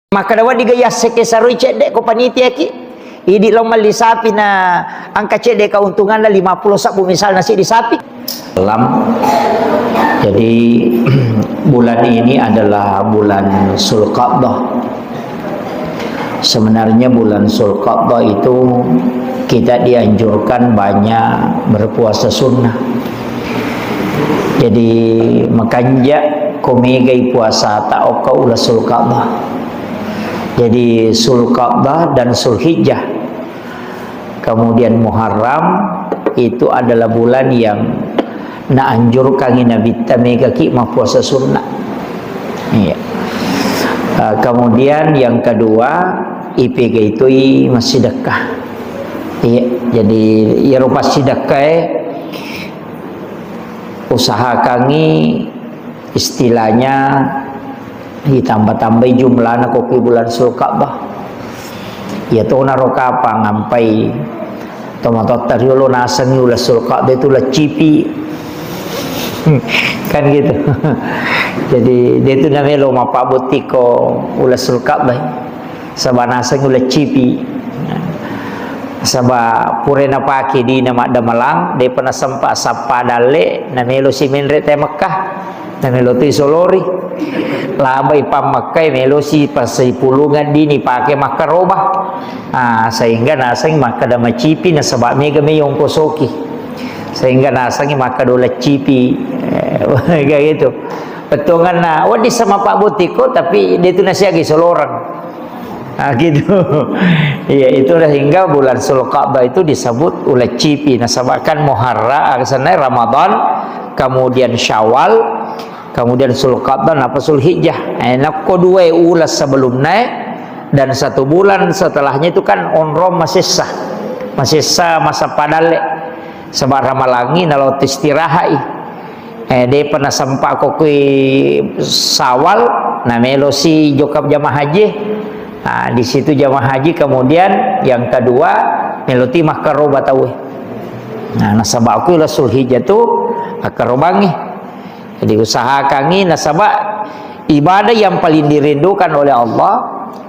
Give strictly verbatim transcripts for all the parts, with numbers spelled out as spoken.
Makkeda wedding ga yasseke saroi cedde ko panitiaki. Idi lao melli sapi na engka cedde keuntunganna lima puluh sebbu misalna siddi sapi. Lam. Jadi bulan ini adalah bulan Sulqa'dah. Sebenarnya bulan Sulqa'dah itu kita dianjurkan banyak berpuasa sunnah. Jadi makanja ko megai puasata okko uleng Sulqa'dah. Jadi Sulqa'dah dan Sulhijjah, kemudian Muharram, itu adalah bulan yang naanjurkangi Nabitta megaki mappuasa sunnah. Iya. Eh, kemudian yang kedua, ipega itui massidekka. Iya, jadi iyaro passidekkae usahakangi istilahnya ditambah-tambahi jumlahna ko kui bulan Sulqa'dah. Iya tonaro kapang ampai tomatoatta riolo nasengngi uleng Sulqa'dah itu uleng cipi. Kan gitu. Jadi dia itu namelo mappabbotting ko uleng Sulqa'dah. Saba naseng uleng cipi. Saba pura napake dina maddamelang, depa nasempa sappa dalle, namelo si menre te Mekkah. Namelo tu isolori. Labai pa Mekkah, melo si pasipulungan dini pake makkaroba. Ah, sehingga naseng makkeda macipi nasaba mega me yongkosoki. Sehingga nasengngi makkeda uleng cipi. Eh, kayak gitu. Bettuanganna, wedding sama Pak Botiko, tapi dia itu nasiagi solorang. Ah, gitu. Iya, itulah hingga bulan Sulqa'dah itu disebut uleng cipi. Nasaba kan Muharram, ah, senai Ramadan, kemudian Syawal, kemudian Sulqa'dah, napa Sulhijjah. Eh, nakko dua uleng sebelumnya dan satu bulan setelahnya itu kan onrong masessa. Masessa masa padalle. Saba ramalangi nalo istirahat i. Eh, depa nasempa ko kui Sawal, namelo si jokap jamaah haji. Nah, di situ jamaah haji kemudian yang kedua melo ti makkaroba tau. Nah, nasaba kui uleng Sulhijjah tu akkarobangi. Jadi usahakangi nasaba ibadah yang paling dirindukan oleh Allah,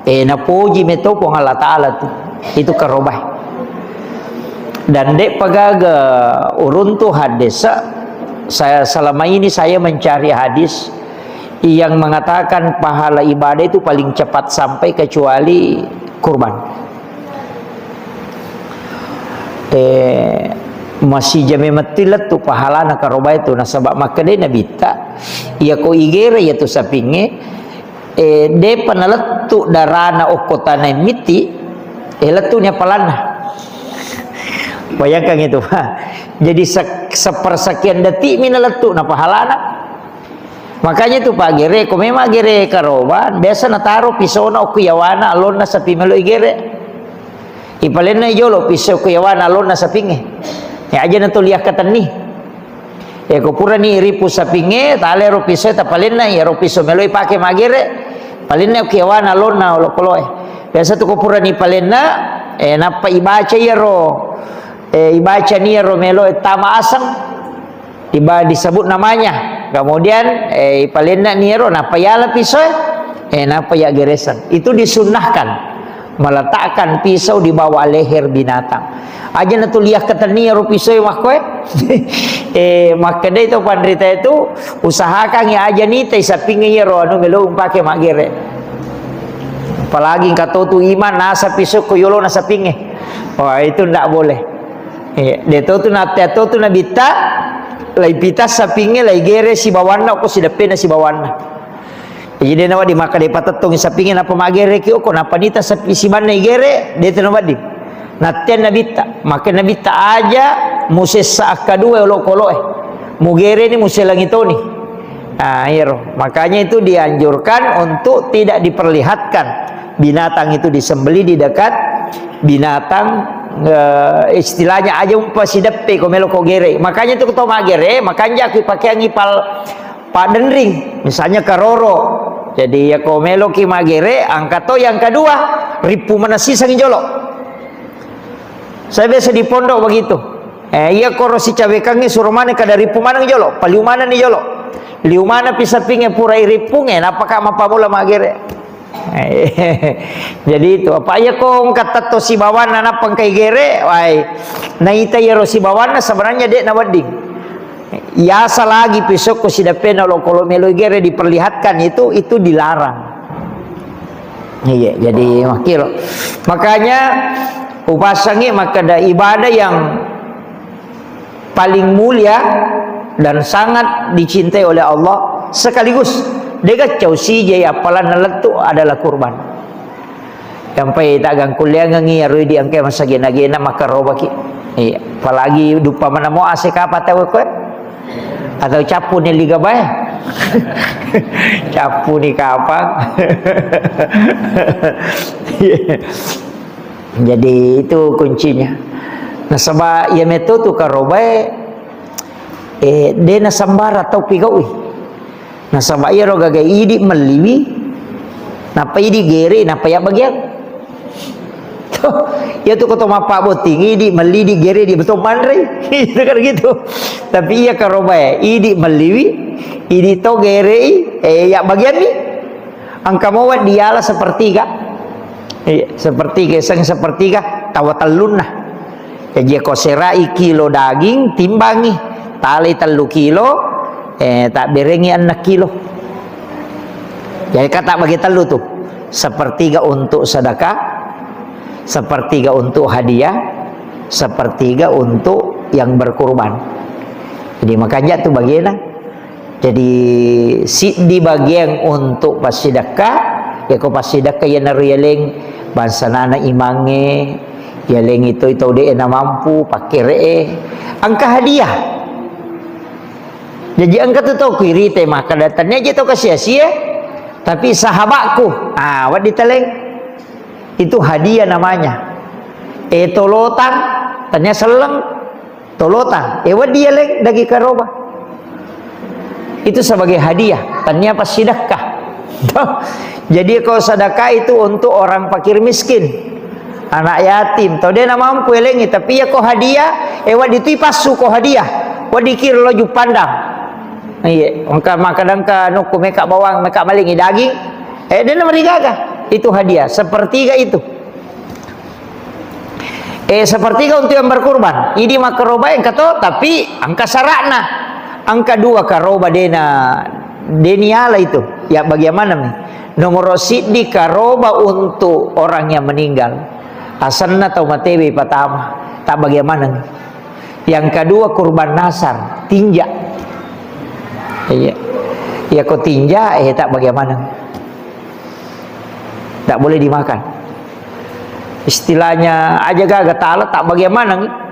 eh, napoji meto Puang Allah Ta'ala tu. Itu karobai. Dan dek pagaga uruntu hadis, saya, selama ini saya mencari hadis yang mengatakan pahala ibadah itu paling cepat sampai kecuali kurban. Eh, masija memetti lettu pahalana karobai tu, nasaba makkedai Nabitta, iya ko igere iya tu sapinge, eh, depa nalettu darana okko tanae mitti, eh, lettu ni apalanna. Bayangkan itu, Pak. Jadi se-, sepersekian detik mi nalettu na pahalana. Makanya itu Pak gere, ko memang gere karoban, biasa nataro pisona okko yawana alonna sapi melo igere. Ipalenna jolo piso okko yawana alonna sapinge. Ya aja na to liakkatenni. Ya ko purani ripu sapinge, tale ro piso tapalenna, ya ro piso melo ipake magere. Palenna okko yawana alonna olokoloe. Biasa tu ko purani palenna, eh, nappa ibaca iyaro, eh, ibaca ni iyaro melo tama aseng. Iba-, disebut namanya. Kemudian, eh, ipalenna ni ero, nappa yala pisoe, eh, nappa ya geresang. Itu disunnahkan. Meletakkan pisau di bawah leher binatang. Aja na tu liakkatenni ero pisoe makkoe. Eh, makkedai to panrita itu, usahakan ya aja nitai sapinge ero anu melo umpake magere. Apalagi engka to tu iman nasa piso ko yolo na sapinge. Wah, itu ndak boleh. Iya, de to tu na, te to tu Nabitta, lai pita sapinge, lai gere sibawanna, ko sideppena sibawanna. Jadi de nawedding maka de patettongi sapinge napa magere ki oko, napa nita sapi sibanna igere, de tu nawedding. Nattean Nabitta, maka Nabitta aja musessa akkadua olokoloe. Mugere ni muselangi toni. Ah, iyaro. Makanya itu dianjurkan untuk tidak diperlihatkan binatang itu disembelih di dekat binatang, eh, istilahnya aja umpa sideppe ko melo ko gere. Makanya itu ko to magere, makanja aku pakeangi pal-, paddenring, misalnya karoro. Jadi ya ko melo ki magere, angka to yang kedua, rippu manasisang jolo. Saya biasa di pondok begitu. Eh, iya koro sicawekangngi suro maneng kada rippu maneng jolo, paliu maneng ni jolo. Liu maneng pi sapinge pura irippunge, napaka mapamula magere. Jadi itu, apa iya ko engka tetto sibawanna nappa engka igere, wai. Naita iyaro sibawanna sebenarnya dek nawedding. Yasa lagi pisokko sidappena lo, kalau melo igere diperlihatkan itu, itu dilarang. Iya, jadi makkiro. Makanya upasangi makkeda ibadah yang paling mulia dan sangat dicintai oleh Allah, sekaligus dega cau sijai appalanna lettu adalah kurban. Sampai tak gangkulleangengi iyaro idi engka masagena-gena makkarobaki. Iya, apalagi duppa manamo ase kapa tau koe. Atau cappu ni liga bae. Cappu ni kapang. Jadi itu kuncinya. Nasaba iya meto tu karobae, eh, de nasambara tau pigaui. Nasaba iyaro gaga idi melliwi, nappa idi gere, nappa iya bagian. Iya tu ko to mappabbotting, idi melli, idi gere, idi betul manre. Itu kan gitu. Tapi iya karobae, idi melliwi, idi to gerei, eh, iya bagianni. Engka mo wedding diala sepertiga. Iya, sepertiga, seng sepertiga, tawa tellunna. Jaji ko serai kilo daging, timbangi, talai tellu kilo, eh, tabberengi enneng kilo. Jadi kata bagi tellu tu, sepertiga untuk sedekah, sepertiga untuk hadiah, sepertiga untuk yang berkurban. Jadi makanja tu bagiena. Jadi, siddi bagiang untuk passidekka, yako passidekka iyanaro yaleng bangsanana imangnge, yaleng itoi tau de'e namampu, pakkere'e, engka hadiah. Jaji engka tu tau kirite makkada, tania je tau kasia-sia, tapi sahabatku, ah, wedding taleng. Itu hadiah namanya. Eh, tolotang, tania selleng, tolotang. Eh, wedding yaleng daging karoba. Itu sebagai hadiah, tania passidekka. Jadi, kalau sedekah itu untuk orang fakir miskin, anak yatim, tau de namampu elengi, tapi iya ko hadiah, eh, wedding tu ipassu ko hadiah, wedding kiro lo Juppandang. Iya, engka makkada engka nukku meka bawang, meka malingi daging, eh, de namarigaga. Itu hadiah, sepertiga itu. Eh, sepertiga untuk yang berkurban. Idi makkaroba engka to, tapi engka syaratna. Engka dua karoba dena, deniala itu. Ya, bagaimana mi? Nomor siddi karoba untuk orang yang meninggal. Asenna tau matewe patama. Tak bagaimana mi? Yang kedua kurban nasar, tinja. Iya. Ya, ko tinja, eh, tak bagaimana. Tak boleh dimakan. Istilahnya aja gaga tala tak bagaimana.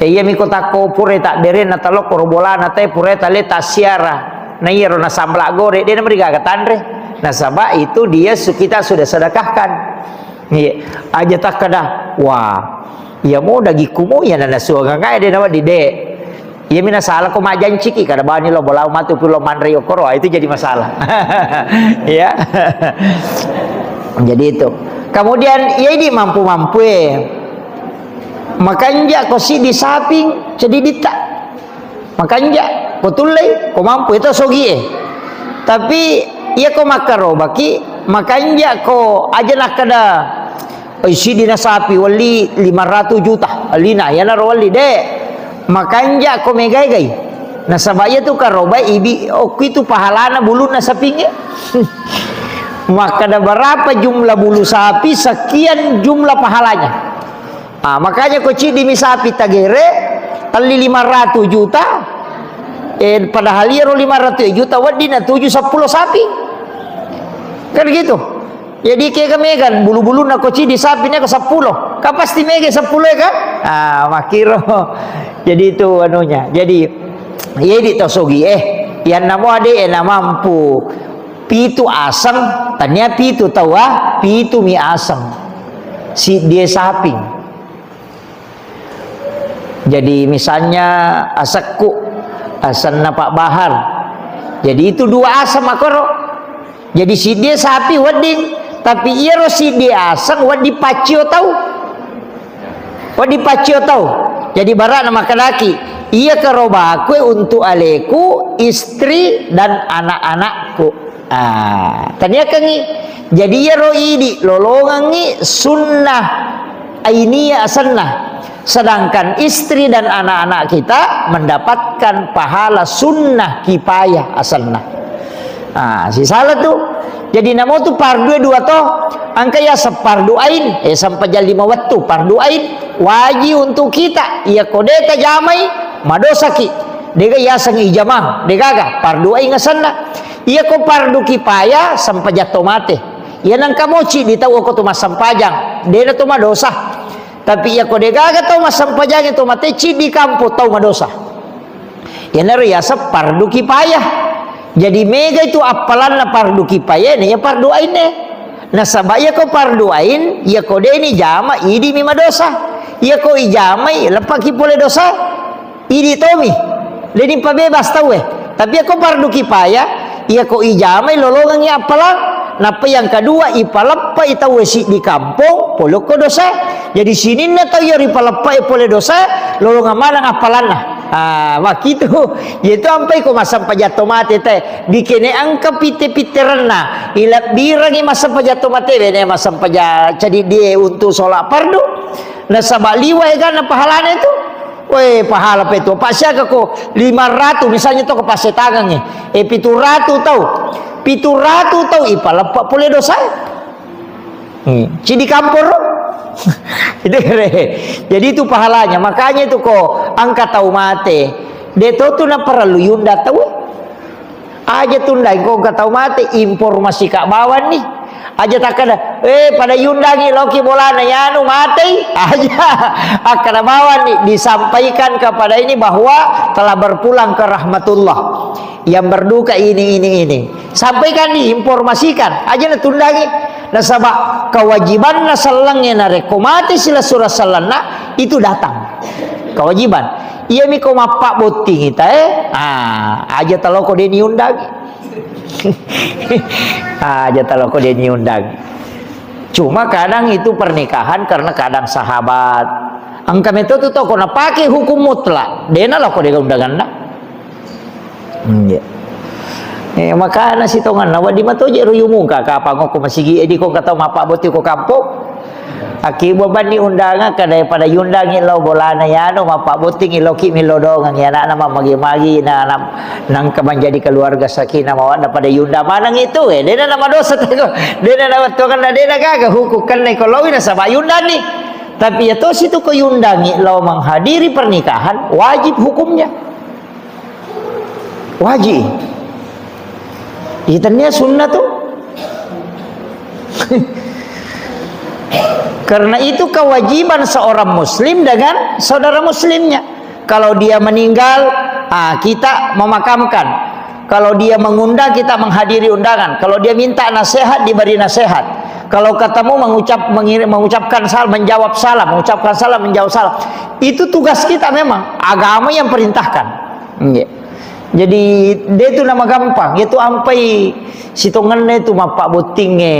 Eh, iya miko takko pure tak bere na talo korobolana te pure tale tasiara. Na iyaro na sambala gore, de namarigaga tanre. Nasaba itu dia su-, kita sudah sedekahkan. Iya, aja takkada, wah, iya mo dagikku mo, iya nana suangangngae de nawa di de. Iya mina salah ko majanciki, kada bani lo bolau matu pulo manre okoro, ah, itu jadi masalah. Ya. Jadi itu. Kemudian, iya idi mampu-mampu e. Makanja ko siddi saping, jadi dita. Makanja, ko tullei, ko mampu, itu sogie. Tapi, iya ko makkarobaki, makanja ko aja nakkada, "Oi, siddi na sapi, welli lima ratus juta, allina, iyanaro welli, de." Makanja ko megai-gai. Nasaba iya tu karobai ibi, okki tu pahalana bulunna sapinge. Makkada berapa jumlah bulu sapi, sekian jumlah pahalanya. Ah, makanya ko ciddi mi sapi tagere, telli lima ratus juta, eh, padahal iyaro lima ratus juta wedding natuju seppulo sapi. Kan gitu. Jadi kega mega bulu-bulunna ko ciddi sapi ne ko seppulo. Kan pasti mega seppulo ya kan? Ah, makkiro. Jadi itu anunya. Jadi, iya di to sogi, eh, yang namo ade, eh, na mampu pitu aseng, tania pitu taua, pitu mi aseng. Siddie saping. Jadi misalnya asekku, asenna Pak Bahar. Jadi itu dua aseng makoro. Jadi siddie sapi wedding, tapi iyaro siddie aseng wedding paccio tau. Wedding paccio tau. Jadi barana makkedaki, iya karobaku untuk aleku, istri dan anak-anakku. Ah, taniakengngi. Jadi iyaro idi lolongengngi sunnah ainiyah asenna. Sedangkan istri dan anak-anak kita mendapatkan pahala sunnah kifayah asenna. Ah, sisala tu. Jadi namo tu fardu dua to, engka yaseng fardu ain, eh, sempajang lima wettu, fardu ain, wajib untuk kita. Iyako de tajamai, madosaki. Dega yaseng ijamang, degaga, fardu ain asenna. Iyako fardu kifayah, sempajang to mate. Iya nengka moci di tau ko tu massempajang, dena to madosa. Tapi iyako degaga tau massempajang to mate, ciddi kampong tau madosa. Iyanaro yaseng fardu kifayah. Jadi mega itu appalanna fardu kifayah, na iya fardu ain e. Nasaba iyako fardu ain, iyako deni jama, idi mi madosa. Iyako ijamai, leppaki pole dosa. Idi tomi, deni pabebas tauwe. Tapi iyako fardu kifayah, iyako ijamai lolongengngi appalang. Nappa yang kedua, ipaleppai tauwe siddi kampong, polokko dosa. Jadi sininna tau iya ripaleppai pole dosa, lolongang maneng appalanna. Ah, makkitu. Yaitu ampai ko massempajang to mate te. Dikene engka pitte-pitterenna. Ilebbirengi massempajang to mate, wene massempajang cadiddie untuk sholat fardu. Nasaba liwa eganna pahalana itu. Weh, pahala pe tu. Pasiaga ko lima ratu, misalnya to ko passetangengngi. Eh, pitu ratu tau. Pitu ratu tau, ipaleppa pole dosa. Hmm. Cidi kamporo. Itu re. Jadi itu pahalanya. Makanya itu ko engka tau mate. De to tu naparellu yunda tau. Aja tundai ko engka tau mate, informasi ka bawang ni. Aja takkeda, "Eh, pada yundangi loki bolana, yanu matei." Aja. Akkeda bawang ni, disampaikan kepada ini bahwa telah berpulang ke rahmatullah. Yang berduka ini, ini, ini. Sampaikan, diinformasikan. Aja natundangi. Nasaba kewajibanna sellengnge narekko mate silessureng sellenna, itu datang. Kewajiban. Iyami ko mappabbottingi tae, ah, aja taloko de niundangi. Aja taloko de niundangi. Cuma kadang itu pernikahan karena kadang sahabat. Engka meto tu toko napake hukum mutlak, dena loko de undanganna. Hmm, iya. Eh, makana sitonganna, wedding matoje ro yumungka, kapang okko masigi, edi ko engka tau mappabbotting ko kampong. Akkibo banni undangan, ka daripada yundangi lao bolana yano, mappabbottingi loki millau doangengngi anakna mammagi-magi, na, na, nangka menjadi keluarga sakinah mawaddah pada yundang maneng itu, eh, dena namadosa teko, dena nawettuangenna, dena gaga hukum kennai ko laowi nasaba yundanni. Tapi ya tosi tu ko yundangi lao menghadiri pernikahan, wajib hukumnya. Wajib. Iya, tennia sunnah tu. Karena itu kewajiban seorang muslim dengan saudara muslimnya. Kalau dia meninggal, ah, kita memakamkan. Kalau dia mengundang, kita menghadiri undangan. Kalau dia minta nasihat, diberi nasihat. Kalau ketemu, mengucap, mengir-, mengucapkan salam, menjawab salam, mengucapkan salam, menjawab salam. Itu tugas kita memang. Agama yang perintahkan. Nggih. Jadi, de tu namagampang. Iya tu ampai sitongenna tu mappabbottingnge.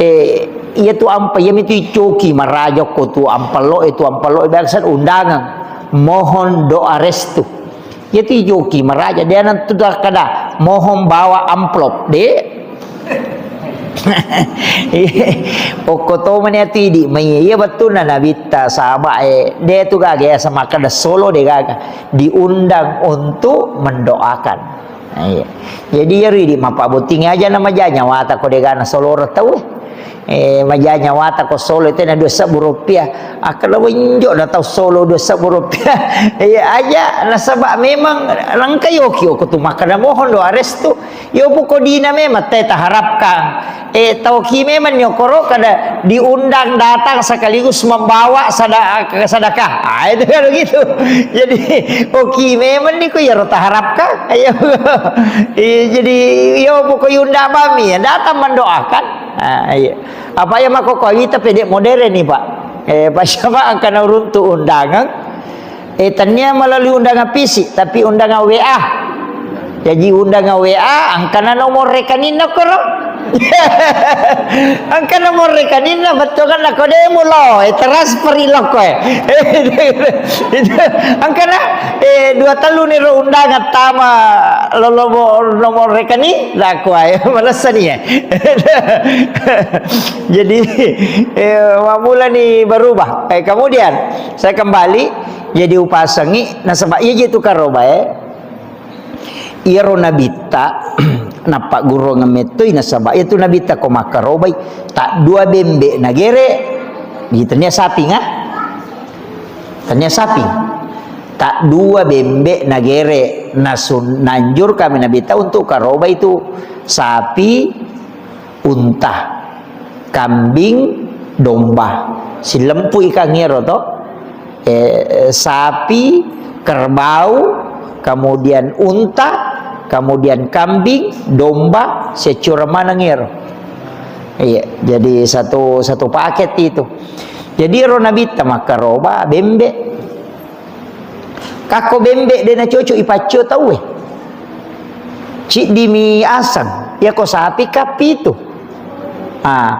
Eh, iya tu ampai, iya mitu icoki maraja ko tu ampello, itu ampello biasa undangan. Mohon doa restu. Iya tu icoki maraja, de nantu takkeda, "Mohon bawa amplop." De. Okko to mani atu idi, mai iya bettunna nabitta, sahabat, eh, de tu gaga ya sama kada solo de gaga. Diundang untuk mendoakan. Nah, iya. Jadi, iyaro idi mappabbotting aja na maja nyawata ko degana soloreng tau. Eh, maja nyawata ko solo itu na dua sebbu rupiah. Akkeda wenjo na tau solo dua sebbu rupiah. Iya aja, nasaba memang nangka yoki ko tu makkeda mohon doa restu. Yo poko dina memang te taharapkan. Eh, tauki memang nyokoro kada diundang datang sekaligus membawa sada-, sedekah. Ah, itu kan begitu. Jadi, oki memang ni ko iyaro taharapkan. Ayo. Eh, jadi, yo poko yunda bami ya datang mendoakan. Ah, iya. Apa ya mako ko awita pede modern ni, Pak. Eh, Pak siapa akan uruntu undangan? Eh, tennia melalui undangan fisik, tapi undangan W A. Jadi undangan W A, angkana nomor rekening nokoro. Engka nomor rekeninna, bettuanna ko de' mulo, eh, transfer i lokko, eh. Itu, engkana, eh, dua tellu ni ro undangan tama lo-, lo-, nomor rekening, lakuai, malessani, eh. Jadi, eh, mammulani berubah. Eh, kemudian, saya kembali, jadi upasengi, nasaba iya je tu karoba, eh. Iyaro nabitta, nappagguruangeng mettoi, nasaba iyatu nabitta ko makkarobai, taddua bembe nagere, di tennia saping, ah? Tennia saping. Taddua bembe nagere, nasun-, nanjur kami nabitta untuk karobai tu sapi, unta, kambing, domba. Sillempu ikang ero to. Eh, sapi, kerbau, kemudian unta, kemudian kambing, domba, securang maneng ero. Iya, jadi satu, satu paket itu. Jadi ero nabitta makkaroba bembe. Kakko bembe de' nacocok ipaccio tauwe. Ciddimi asang, iyako sapi ka pitu. Ah,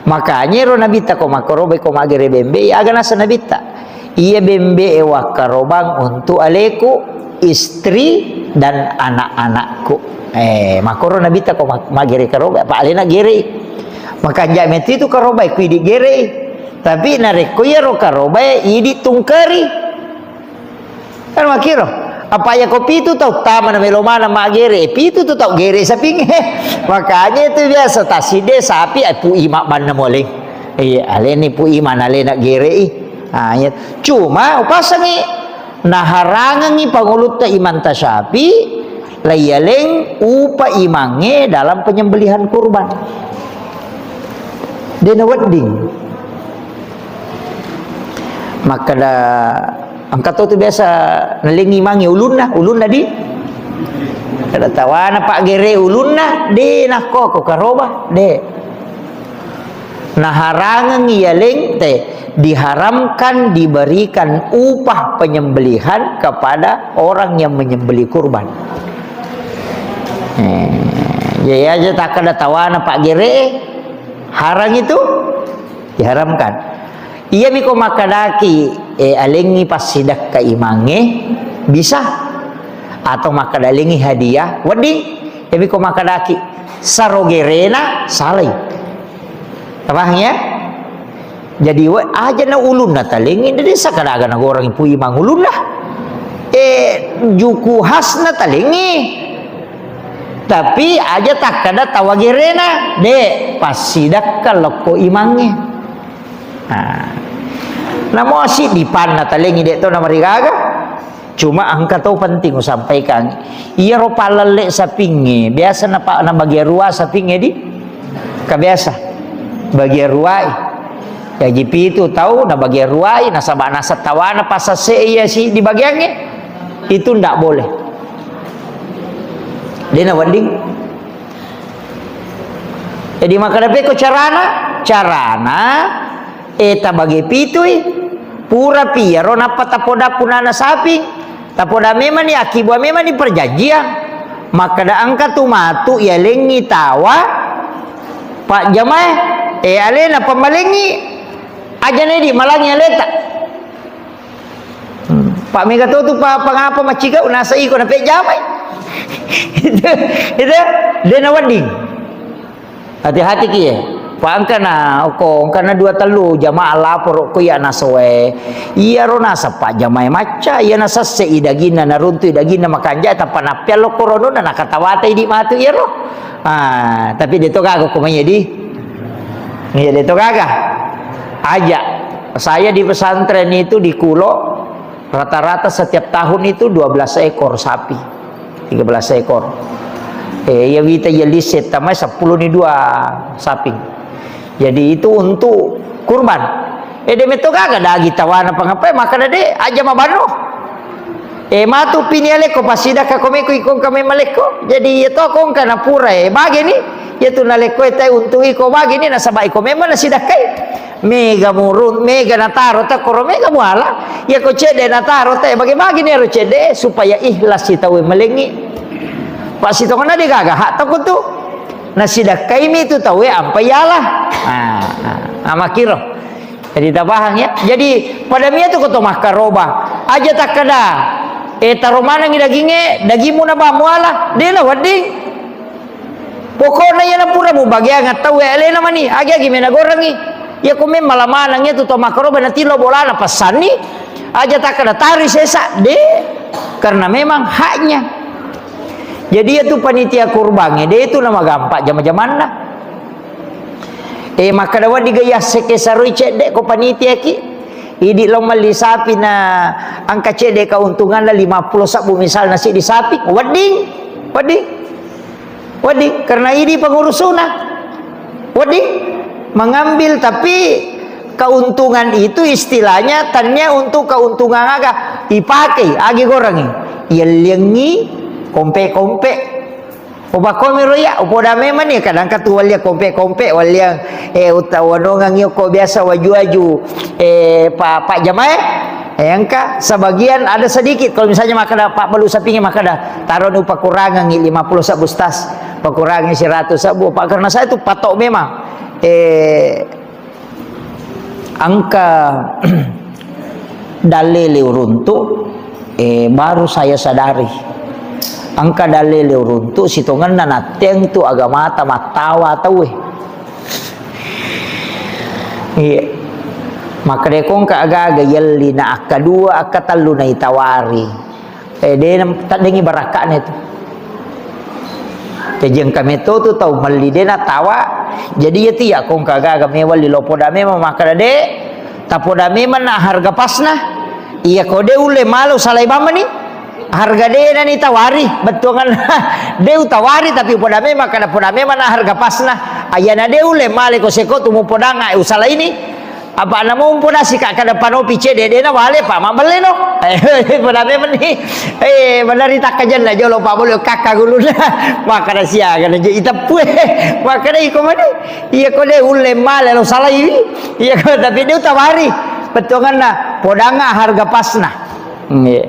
makanya ero nabitta ko makkaroba ko maggere bembe, aga nasa nabitta. Iya bembe e wakkarobang untuk aleku, istri dan anak-anakku. Eh, makkoro nabitta ko mak-, maggere karoba, apa alena gerei. Makanja metti tu karoba, ku idi gerei. Tapi narekko iyaro karobae idi tungkeri. Kan makkiro, apa iya ko pitu tau tama na melo maneng maggere, pitu tu tau gere sapingnge. Makanya itu biasa taside sapi, eh, pui mabbanna moleng. Iya, aleni pui mana alena gerei. Ah, iya. Cuma upasengi naharangengi pangulutta Imam Tasyafi, laiyaleng upa imangnge dalam penyembelihan kurban. De' nawedding. Makkeda, engka to tu biasa nalengngi mange ulunna, ulunna di. Kada tawana paggere ulunna, de' nakko ko karoba, de'. Naharangengi yaleng te, diharamkan diberikan upah penyembelihan kepada orang yang menyembelih kurban. Eh, jadi aja takkeda tawana paggere, harang itu diharamkan. Iyami ko makkedaki, eh, alengngi passidakka imangnge, bisa. Atau makkeda alengngi hadiah, wedding. Iyami ko makkedaki, saro gerena, salai. Paham ya? Jadi, we-, aja na ulunna talengngi, de' sakadaga nagoreng pui imang ulunna. Eh, juku khasna talengngi. Tapi aja takkeda tawa gerena, de', passidakka lokko imangnge. Nah, namo siddi panna talengngi de' to namarigaga. Cuma engka to penting usampaikan. Iyaro pallelle sapingnge, biasa napa-, nabagiang rua sapingnge di? Ka biasa. Bagiang ruai. Jaji pitu tau nabagiang ruai, nasaba naseng tawana passasse iya si dibagiangnge. Itu ndak boleh. De' nawedding. Jadi makkeda pekko carana? Carana, eh, tabage pitui, purapi iyaro nappa tapoda punana saping, tapoda memani, akkibua memani perjanjian. Makkeda engka tu matu yalengngi tawa pajjamae, eh, alena pammalengngi, aja nedi malangi aleta. Hmm. Pak mega to tu pa-, pangapa maccigau nasa iko napejjamai. Itu, itu, de' nawedding. Hati-hati ki, eh. Pa engkana, oko, engkana dua tellu jamaah laporo ko iya nasoe. Iyaro nasappa jamae macca, iya nasesse i daginna, naruntui daginna makanja, tappa nappiallo korononna, nakatawata idi matu iyaro. Ah, tapi de' to gaga ko mai di. Iya, de' to gaga. Aja. Saya di pesantren itu di Kulo, rata-rata setiap tahun itu dua belas ekor sapi. Tiga belas ekor. Eh, iya wita iya lise tamai seppulo ni dua sapi. Jadi itu untuk kurban. Eh, de' metto gaga dagi tawana pangapai, maka de' aja mabanno. Eh, matu pini alekko, passidakka ko meko iko engka memang lekko. Jadi, iya to ko engka napura, eh, bageni. Iya tu nalekko, eh, tai untuk iko bageni, nasaba iko memang nasidakkai. Mega murun, mega nataro ta koro, mega muala. Iya ko cedde nataro ta, bage-bageni ero cedde, supaya ikhlas si tau malengi. Pak sitongana de' gaga hak toko tu. Nasidakkaimi tu tauwe ampai yala. Ah, ah, ah, makkiro. Jadi tapahang ya. Jadi pada mia tu ko to makkaroba. Aja takkada, eh, taro manengi dagingnge, dagingmu na ba muala. Dena wedding. Pokokna iyana pura mubageang tauwe alena mani. Agi-agi mena gorengi. Iya ko memang lamanang iya tu to makkaroba na tilo bolana passanni. Aja takkada tari sesa. De. Karena memang haknya. Jadi iya tu panitia kurbangnge, de tu namagampa jama-jamanna. Eh, makkada wedding ga yasseke saroi cedde ko panitia ki. Idi lo melli sapi na engka cedde keuntunganna lima puluh sabbu misalna siddi sapi. Wedding, wedding, wedding. Karena idi pengurusuna. Wedding mengambil, tapi keuntungan itu istilahnya tania untuk keuntungan aga. Ipakai, agi gorengi. Yelliangi, kompe-kompe. Upakomiro iya, upoda memang ni, kadang ka tu walliang kompe-kompe, walliang, eh, utta-, wanongang iyo ko biasa waju-waju, eh, pa-, Pak Jamae, eh, engka sebagian ada sedikit. Kalau misalnya makkada Pak Balu Sapingi makkada, "Taroni upakurangangi lima puluh sabbu stas, pakurangi seratus sabbu, Pak," karena saya tu patok memang. Eh, Engka dalle le uruntu, eh, baru saya sadari. Engka dalle le uruntu, sitongenna natteng tu agamata mattawa tauwe. Iya. Makkeda ko engka aga-aga yelli na akkadua, akkatellu na itawari. Eh, de na taddengi barakka'na itu. Jaji engka meto tu tau melli de na tawa. Jadi iya tu iya ko engka gaga mewalli lopo dame makkeda de, tapoda memang na harga pasna. Iya ko de ulle malo salai bamani. Harga de na ni tawari, bettuangan de utawari tapi poda memang kada poda memang na harga pasna. Ayana de ulle male ko seko tu mupodanga usalaini. Apa' namo umpo nasi ka' kada panopi cedde' de' na wale pa' mabbelle no. Pada memang ni. Eh, pada ri takkajenna jolo pa' boleh kakka guluna. Makkada siaga na je iteppue. Makkada iko mani. Iya ko de' ulle male lo salai. Iya ko tapi de' utawari. Bettuanganna podanga harga pasna. Iya.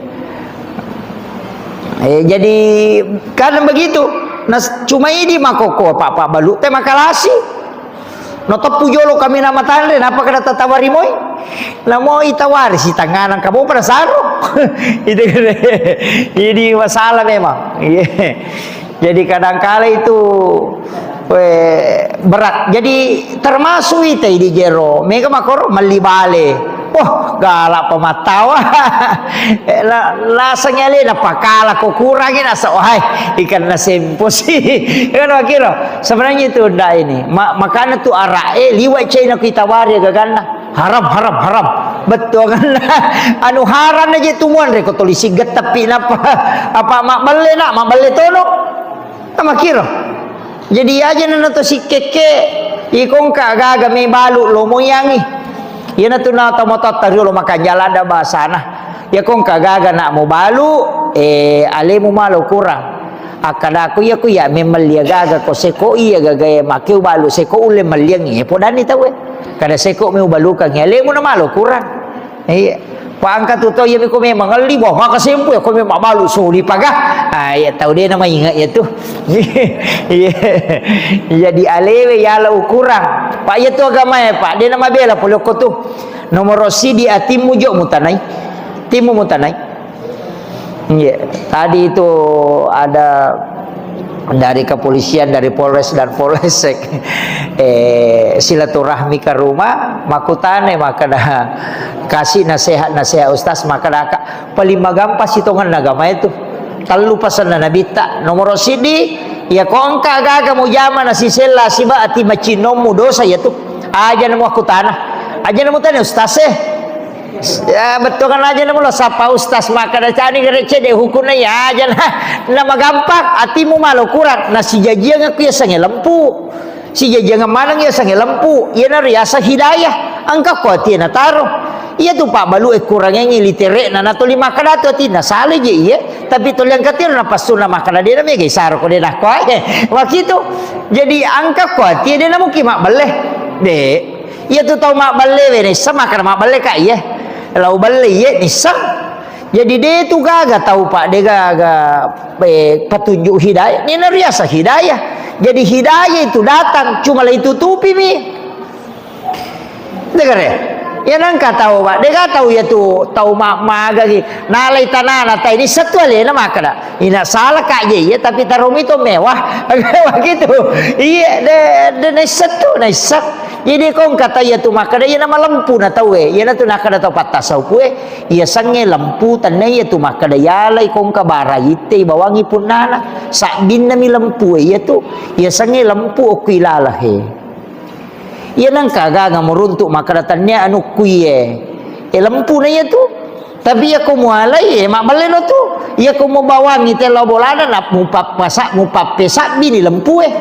Eh, jadi kadang begitu. Nah, cuma idi makoko pa' pa' balu te makalasi. No teppu jolo kami na matanre, napa kada tatawari moi? Namo itawari si tanganang kamu pada saro. Itu kan. Ini masalah memang. Iya. Jadi kadangkala itu, we, berat. Jadi termasuk ita di jero. Mega makoro melli bale. Wah, galak pemattawa. La-, laseng alena pakala ko kurangi nasa, wahai, ikan na sempo si. Kan wakiro. Sebenarnya itu ndak ini. Ma-, makana tu arak, eh, liwat China kita wari gaganna. Haram, haram, haram. Bettuanganna. Anu haram aja tu muanre ko tuli siggetteppi napa. Apa mabbelle na, mabbelle tono. Makiro. Jadi aja nana to sikkekke, ikongka gaga me balu lo moyangi. Iyana tu na to mototta riolo makanjala ada bahasana. Iya kongka gaga nak mo balu, eh, alemu malo kurang. Akkadako iya ku iya memang lia gaga ko seko iya gaga e makkeu balu seko ulle melliangi. Eh, podani tauwe. Kada seko me ubalukang alemu na malo kurang. Iya. Pangka tu tau iya miko memang ngelli, wah, maka sempu ya, ko memang balu soli paga. Ah, iya tau de' nama ingat ya tu. Iya. Jadi alewe yala ukurang. Pak, iya tu agama ya, Pak. De' nama bela pole ko tu. Nomor sidi atimmu jo mutanai. Timmu mutanai. Iya. Tadi itu ada dari kepolisian, dari Polres dan Polsek, eh, silaturahmi ke rumah, makutane, makkada, kasih nasihat-nasihat Ustaz, makkada, paling magampa sitongan agama itu. Tellu pasanna Nabitta. Nomor sidi, iya ko engka gaga mujama nasisella siba ati macinnommu dosa ya tu. Aja namo aku tanah. Aja namo tanya Ustaz eh. Ya, bettuangan aja namulo sapa ustaz makkada cani gere cedde hukunna ya aja na, na magampang atimu malo kurang na sijajiang aku ya sange lempu. Sijajiang maneng ya sange lempu. Iya na riasa hidayah. Engka ko ati na taro. Iya tu Pak Balu e kurangengi literekna na toli makkada tu ati na sale je iya. Tapi toli angka tiro na pasuna makkada de na mega isaro ko de na ko ae. Wakitu. Jadi angka ko ati de na muki mabbelle. De. Iya tu tau mabbelle we nisseng makkada mabbelle ka iye. Lau belle iye nisseng. Jadi de tu gaga tau Pak, de gaga, eh, petunjuk hidayah. Ni na riasa hidayah. Jadi hidayah itu datang, cuma la itutupimi. Degare. Ya nangka tau, Pak. Dega tau ya tu, tau ma-, magagi. Nalai tanana tai ni setu alena makkada. Ina salah kak je, ya, tapi taromi to mewah. Begitu. Iya, de, de naissek tu, naissek. Jadi kong kata ya tu makkada, ya nama lempu na tau e. Ya na tu nakkada tau pattasaupu e. Iya sange lempu, tanna iya tu makkada yalai kongka bara itte ibawangi punnana. Sabbinna mi lempu e, iya tu. Iya sange lempu okku ilala he. Iya nangka gaga muruntu makkada tannia anu kuiye. E lempu na iya tu. Tapi iya ko mualai, e mabbelle no tu. Iya ko mubawangi te lao bolana, na mupappasa-, mupappesabbi ni lempu e.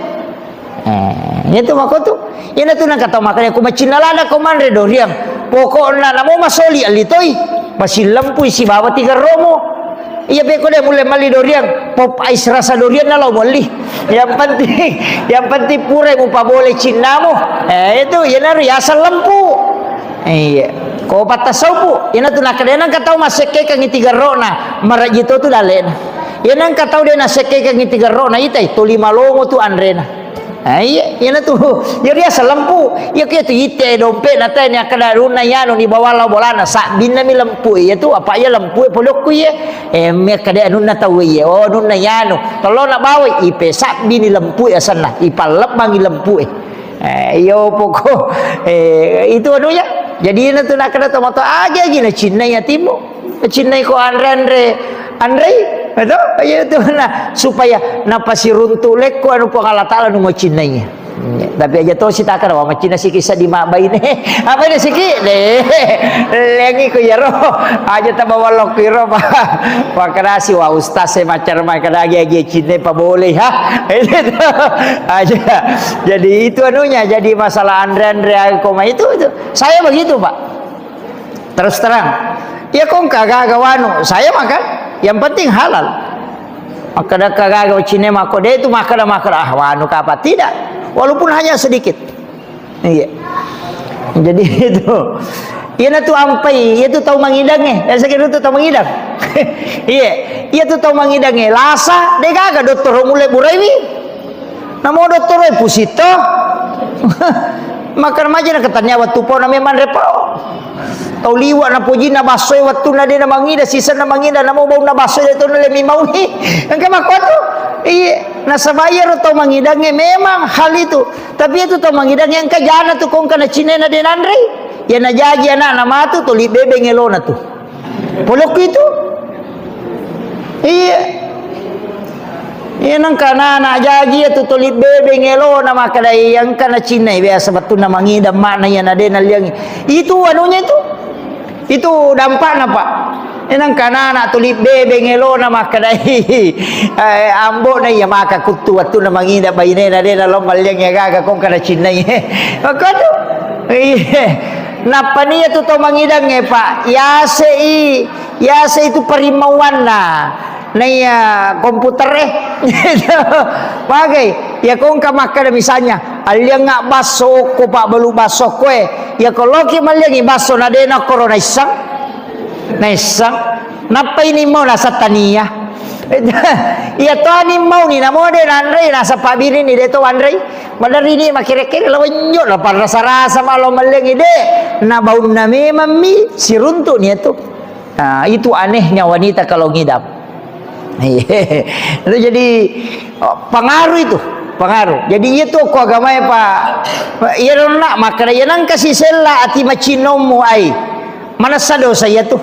Eh, itu mako tu. Ina tu nangka tau makkada, ko macinna lada ko manre doriang. Pokokna namo masoli alli toi. Masillempui sibawa tigerromo. Iya pe ko de mulle malli doriang, pop ice rasa doriang na lao mualli. Yang penting, yang penting pura mupabole cinnamu. Eh, itu, iya naru yaseng lempu. Iya. Ko pattasaupu, ina tu nakkada nangka tau massekkekangi tigerrona, maraji to tu dalena. Iya nangka tau de nasekkekangi tigerrona, itai, toli malongo tu anrena. Ah, iya, iyana tu. Iya riaseng lempu. Iya, iya tu ite dompetna tania kada anunna yanu ni bawa lao bolana, sabbinna mi lempu iya tu, apa iya lempu e polokku iya. Eh, me kada anunna tau iya. Oh, anunna yanu. Tolona bawai, ipe sabbini lempu e asenna, ipallebbangi lempu e. Eh, iyo poko. Eh, itu anunya. Jadi iyana tu nakkada tomatoa, agi-agi nacinnai atimmu. Cinnai ko anre-anre, anrei, betul? Iya tu, nah, supaya napasiruntu lekko anu Puang Allah Taala nu macinnai. Tapi aja to sitaka wa macinna sikisa di mak baine. Apa ini siki? Deh. Lengi ku yaro. Aja tabawa lokku iro, Pak. Pakarasi wa ustaz saya macar mai kada agi-agi cinne pa boleh, ha. Itu tu. Aja. Jadi itu anunya, jadi masalah anre-anre koma itu, itu. Saya begitu, Pak. Terus terang. Iya kong kagaga wanu, saya makan. Yang penting halal. Makkada kagaga cine mako de itu makkada, makkada, ah, wanu kapa tidak. Walaupun hanya sedikit. Iya. Jadi itu. Iya na tu ampai, iya tu tau mangidang eh. Biasa kira tu tau mangidang. Iya. Iya tu tau mangidang eh. Lasa, de gaga dottoro mulle buraiwi. Namo dottoro e pusitto. Makan maja na katanya wettu pau na memang repo. Tau liwa na pojinna basso e wettunna de na mangida, sisenna mangida, namo baunna basso e de tona le mimauni. Engka makkuatu. Iye, nasaba iyaro tau mangidangnge memang hal itu. Tapi itu tau mangidangnge engka jana tu kongka na cinena de nanrei. Iya na jaji anakna matu toli bebeng elona tu. Polokku itu. Iya. Iya nangka anak-anak jaji iya tu toli bebeng elona makkadai engka nacinnai biasa bettunna mangidang makna iya na de nalliangi. Itu anunya itu. Itu dampakna, Pak. Iya nangka anak-anak toli bebeng elona makkadai. Eh, ambona iya maka kuttu wettunna mangidang bainena de nalo malliangi agaga kongka nacinnai. Makkuatu. Iya. Nappa nia tu tau mangidangnge, Pak, yasei, yasei tu parimmauanna. Naiya komputer e. Magai, iya kongka makkada misalnya, alliangnga basso okko, Pak, balu basso okko e. Iya ko loki malliangi basso na de na koro naissang. Naissang. Nappa ini mau nasang tania. Iya to ani mau ni namo de nanrei nasang pabbirini de to wanrei. Maderri ni makkere-kere lao wenjo, lao parrasa-rasa ma lao mallengi de. Na baunna memang mi siruntu ni itu. Nah, itu anehnya wanita kalau ngidam. Itu jadi, oh, pengaruh itu, pengaruh. Jadi iya tu ko agamae, Pak. Iya donna makkada iya nangka sisella ati macinnommu ai. Manessa dosa iya tu.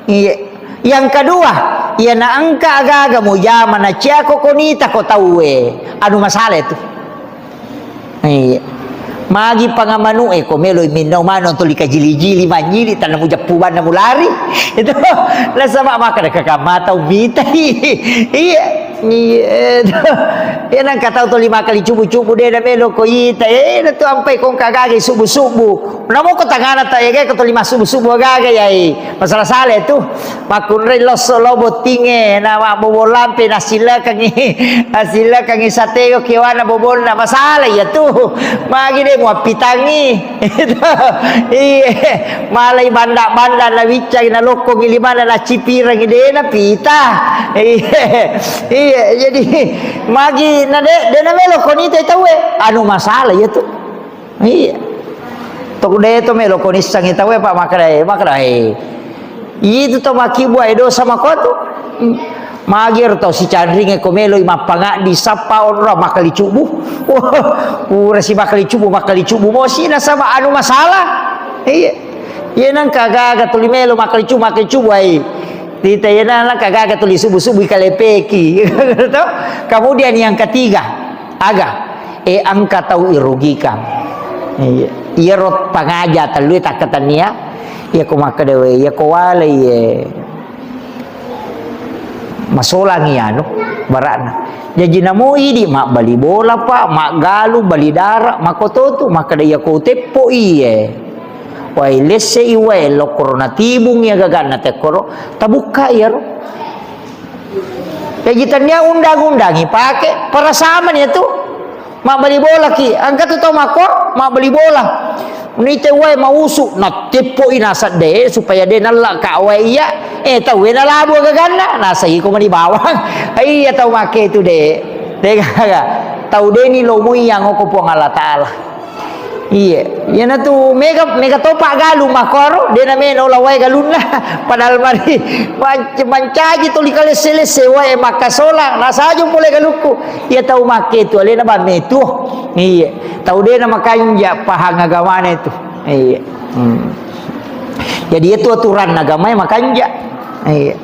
Iya. Yang kedua, iya na engka agaga mujama na ciako konita ko tauwe. Anu masalah itu. Iya. Magi pangamanu e ko meloi minnau manu tuli kajili-jili manjili tanna mujeppu banna mulari. Itu nasaba makkada kakak mata umitai. Iya. Iya. Iya nangka tau tuli makkali cubu-cubu de na melo ko ita. Eh, na tu ampai kongka gaga subu-subu. Namo ko tangana ta ega ko tuli massubu-subu gaga yai. Masalah sale tu. Makkunrai losso lo bottingnge, na mabbobo lampe, nasillakangi, nasillakangi sateo kewana bobonna, masalah iya tu. Magi de muappitangi. Iye, malai banda-banda, nawiccangi, nalokkongi limanna, nacipirangi, de napita. Iye. Iya, jadi magi na de, de na melo ko nita tauwe, anu masalah iya tu. Iya. Tok de to melo ko nissangi tauwe, Pak, makkedai, makkedai. Itu to makkibua e dosa makotu. Magi ero tau sicanringe ko melo i mappangaddi sappa onro makkali cubu. Wah, pura si makkali cubu, makkali cubu mosi nasaba anu masalah. Iya. Iya nangka gaga tuli melo makkali cubu, makkali cubu ai. Tita iya nangka gaga tuli subu-subu ikalepeki. To? Kemudian yang ketiga, aga? Eh, engka tau irugikan. Iya. Iyaro pangaja tellue takkatennia. Iya ko makkeda we, iya ko walai, eh, masolangi anu, bara'na. Jaji namo idi mabbali bola, Pak, maggalu, bali dara, makototu, makkeda iya ko uteppo iye. Wae lesse i wae lokkoro natibung iya gaganna tekkoro, tabukka iyaro. Jaji tennia undang-undang ipake, parasaman iya tu. Mabbali bola ki, engka tu tau makko, mabbali bola. Nite wae mausu, nateppo i nasadde supaya de nalla ka wae iya. Eh, tau e nalabu gaganna, nasa iko mani bawang. Iya tau makke tu de. De gaga. Tau de ni lomoi yang oko Puang Allah Taala. Iya, iyanatu mega, mega topa galung makkoro, de na meno la wae galunna. Padahal mari manc-, mancaji tuli kalesse-lesse wae makkasolang, nasaju pole galukku. Iya tau makke tu alena bamme tu. Iya, tau de na makanja pahang agamana itu. Iya. Hmm. Jadi itu aturan agama makanja. Iya.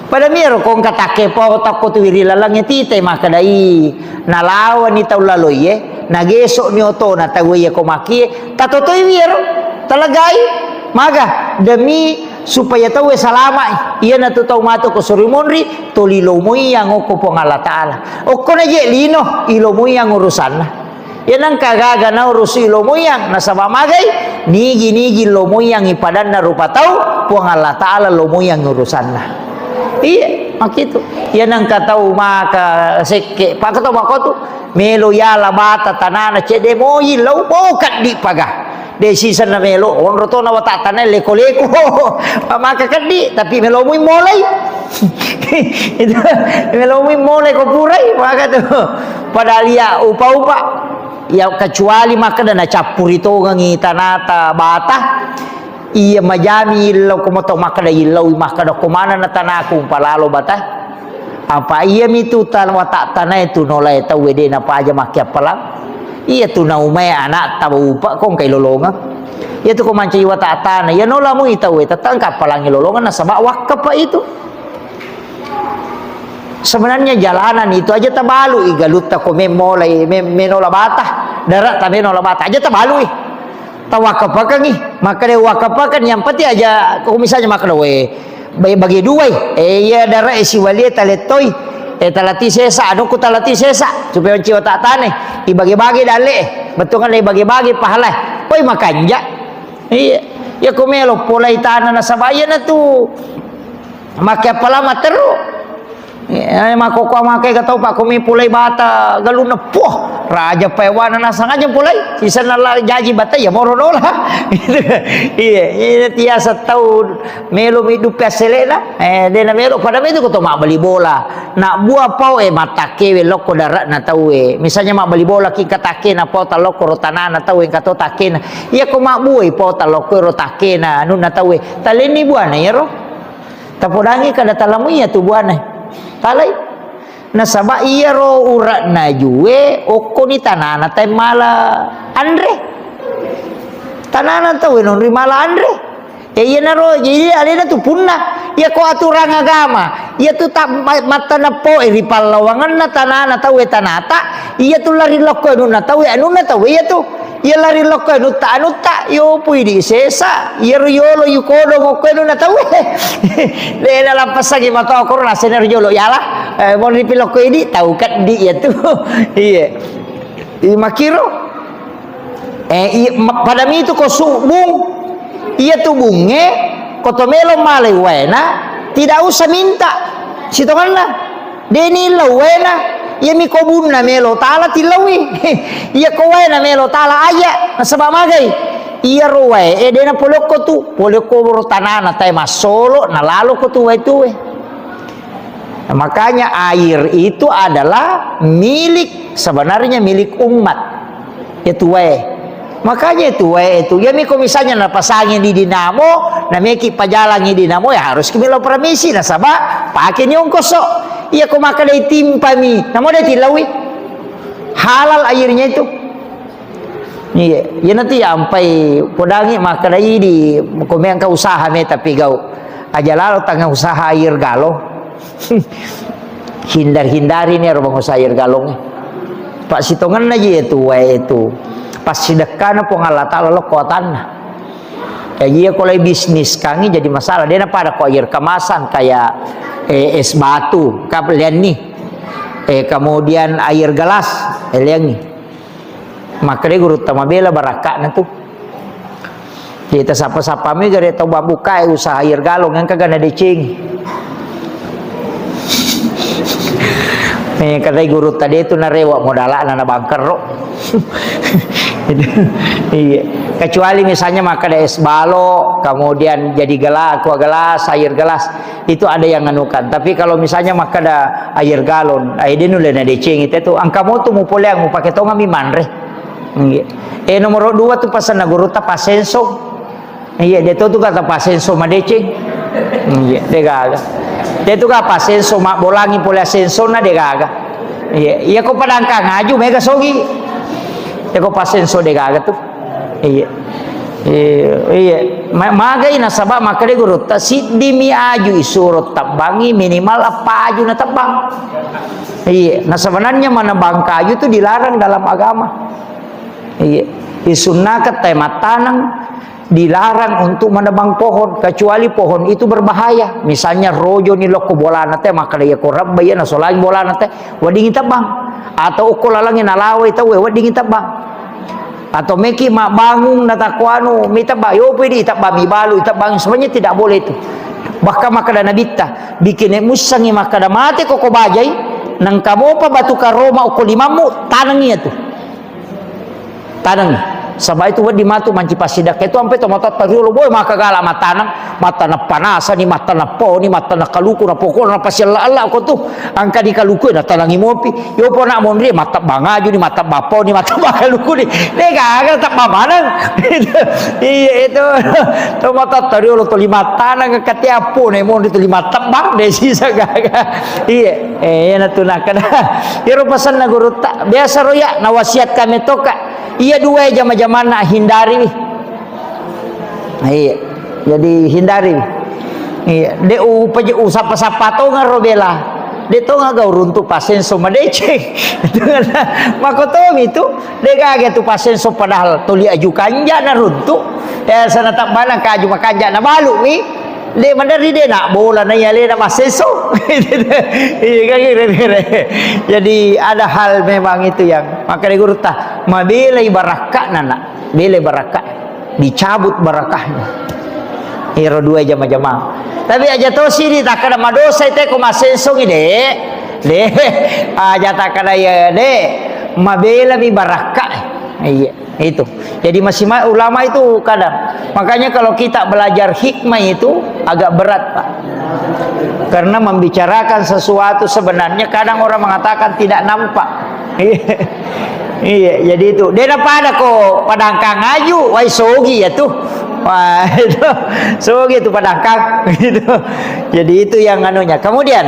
Pada miro ko engka takke pao takko tu wiri lalangnge tite makkedai, nalawani tau laloie, nagesokni otona tau iya ko makie, tatotoi wiro, talagai, maga, demi supaya tau e salama, iyanatu tau matu ko suri monri, toli lomoi yang okko Puang Allah Taala. Okko na je lino, ilomoi yang urusanna. Iya nengka gaga naurusi lomoyang, nasaba magai, nigi-nigi lomoyang ipadanna rupa tau, Puang Allah Taala lomoyang urusanna. Iya, makkitu. Iya nengka tau maka sekke, paka tau makotu, melo yala bata tanana cedde moi lau, bo kaddi paga. De sisenna melo, onro tona watattana leko-leko. Maka keddi, tapi melo mui molai. Itu, melo mui molai ko purai, maka tu. Padahal iya upa-upa. Ya, kecuali makkeda nacappuri tongengi tanata bata, iya majami illau, ko moto makkeda illau, makkeda ko manenna tanaku umpalalo bata. Apa iya mitu tan-, watak tanae tu nolae tauwe de napaja makkiappalang. Iya tu naumae anak tau upa ko engkai lolongeng. Iya tu ko mancaji watak tana, iya nola mui tauwe tetang kappalangi lolongeng nasaba wakkapa itu. Sebenarnya jalanan itu aja tabalu i galutta ko memolai, mem-, menola bata, darat ta menola bata aja tabalu i. Tawakkapakengi, makkeda wakkapakeng yang penting aja ko misalnya makkeda we, ba-, bagi dua i. Eh, iya darat e siwalie talettoi. Eh, talati sesa, anukku talati sesa, supaya manciwa tak tane. Ibage-bage dalle, betul kan ibage-bage pahala. Koi makanja. Iya. Ya ko melo polai tanah nasaba iya na tu. Makke appala matteru. Eh, makkokkoe makke ga tau pakkomi pulai bata galunna, puh, raja paewana nasang aja pulai. Sisenna la jaji bata, iya moro nola. Iya, iya, tiasa tau melo mi duppe asselena. Eh, dena melo, pada metu ko to mabbali bola. Nak bua pau, eh, mattakkewe lokko daratna tauwe. Misalnya mabbali bola ki katakkena pau talokko ro tanana tauwe, engka to takkena. Iya ko mabbuai pau talokko ro takkena anunna tauwe. Talenni buana iyaro. Tapodangi kada talamui iya tu buana. Talai. Nasaba iyaro urak najue okkoni tanana tae mala anre. Tanana tauwe nonri mala anre. E, iyanaro, jadi alena tu punna. Iya ko aturang agama, iya tu ta-, ma-, mattana poe ri pallawangenna tanana tauwe tanata, iya tu lari lokko anunna tauwe, anunna tauwe iya tu. Iya lari lokko anutta, anutta, yopu idi sesa, iyaro yolo yukodong okko anunna tauwe. De nalappessangi matoa koro nasena ri jolo yala. Eh, monri pi lokko idi, tau keddi iya tu. Iya. Iya makkiro. Eh, iya, ma-, pada mitu ko subbung. Iya tu bunge, ko to melo malai waena, tidak usah minta. Sitonganna. Deni illau waena. Iya mi ko bunna melo tala tillaui. Iya ko waena melo tala aja. Nasaba magai. Iya ro wae, eh, dena polokko tu. Polokko ro tanana tae massolo, nalalo ko tu wae tuwe. Nah, makanya air itu adalah milik, sebenarnya milik umat. Itu wae. Makanya itu wae itu. Ya, miko misalnya napasangi di dinamo, nameki pajalangi dinamo, ya harus kimilo permisi, nasaba pake ni ongkoso. Iya, ko maka dai timpami, namo dai tilawi. Halal airnya itu. Iya, iya nanti ya ampai podangi makkadai di, ko meangka usaha meta pigau. Aja lalo tanga usaha air galon. Hindar-hindari ni ero bangusaha air galon. Pak sitongenna ji itu wae itu. Pas sidekkana Puang Allah Taala lo kuatanna. Ya, iya ko lai bisnis kangi jadi masalah. Dia pada ko air kemasan kayak, eh, es batu, kap lianni. Eh, kemudian air gelas, eh, lianni. Makkeda gurutta mabela barakka'na tu. Kita sapa-sapa mi gare tau babbukae usaha air galon engka gana deceng. Eh, kadai gurutta de tu narewa modala'na na bangkerro. Iya. Kecuali misalnya makkeda es balok, kemudian jadi gelas, aqua gelas, air gelas, itu ada yang anukan. Tapi kalau misalnya makkeda air galon, ai de nulle na deceng itu tu. Engka mo tu mupoleang mupake tonga mi manre. Iya. Eh, nomor dua tu pasanna gurutta pasenso. Iya, de to tu kata pasenso madeceng. Iya, de gaga. De tu ka pasenso mabbolangi pole asenso na de gaga. Iya, iya ko padangkang aju mega sogi. Iya ko pasenso de gaga tu. Iya. Iya, iya. Ma-, magai nasaba makkeda gurutta, siddimi aju isuro tabbangi minimal eppa aju na tabbang. Iya, nah sebenarnya menebang kayu itu dilarang dalam agama. Iya, disunnakan te mattaneng, dilarang untuk menebang pohon kecuali pohon itu berbahaya. Misalnya rojo ni lokko bolana te, maka iya ko rebba iya nasolangi bolana te, weddingi tebang. Atau okko lalangi nalawai tauwe, weddingi tebang. Atau meki mabbangung natakko anu, mi tebba, yopi di tebba, mi balu tebba, sebenarnya tidak boleh itu. Bahkan makkeda Nabitta, bikin mussangi makkeda mate koko bajai, nangka mopa batu karoma okko limammu, tanengi itu. Tanengi. Saba itu wedding matu manci passidakka itu ampe to matotta riolo boe maka gala mataneng, mataneng panasani, mataneng poni, mataneng kaluku, na pokokna pasiella-ella ko tu. Angka di kaluku na tanangi mopi. Yo pona monri matebbang aju ni, matebbang poni, matebbang kaluku ni. De gaga tebba maneng. Iya itu. To matotta riolo to lima taneng katea pone monri to lima tebbang de sisa gaga. Iya. Eh, iyana tu nakkeda. Iyaro pasenna gurutta. Biasa ro ya nawasiat kami toka. Iya dua jama-jamanna hindari wi. Iya. Jadi hindari wi. Iya. De upaje usappa-sappa tonga ro bela. De tonga gau runtu pasenso madeceng. Makotomi tu. De gaga tu pasenso padahal toli aju kanja na runtu. Ya sana tabbana kaju makanja na balu mi. De maderri de na bola na iya lena maseso. Iya kan kira-kira. Jadi ada hal memang itu yang maka de gurutta mabelai barakka nana, belai barakka, dicabut barakahnya. Iro dua jama-jama. Tapi aja to sini tak ada madosa itu ko maseso de. De. Aja tak ada ya de. Mabela mi barakka. Iya. Itu. Jadi masih ma-, ulama itu kadang. Makanya kalau kita belajar hikmah itu agak berat, Pak. Karena membicarakan sesuatu sebenarnya kadang orang mengatakan tidak nampak. Iya, jadi itu. Dia pada ko padangkang aju, wai sogi ya tuh. Wah, itu. Sogi itu padangkang gitu. Jadi itu yang anunya. Kemudian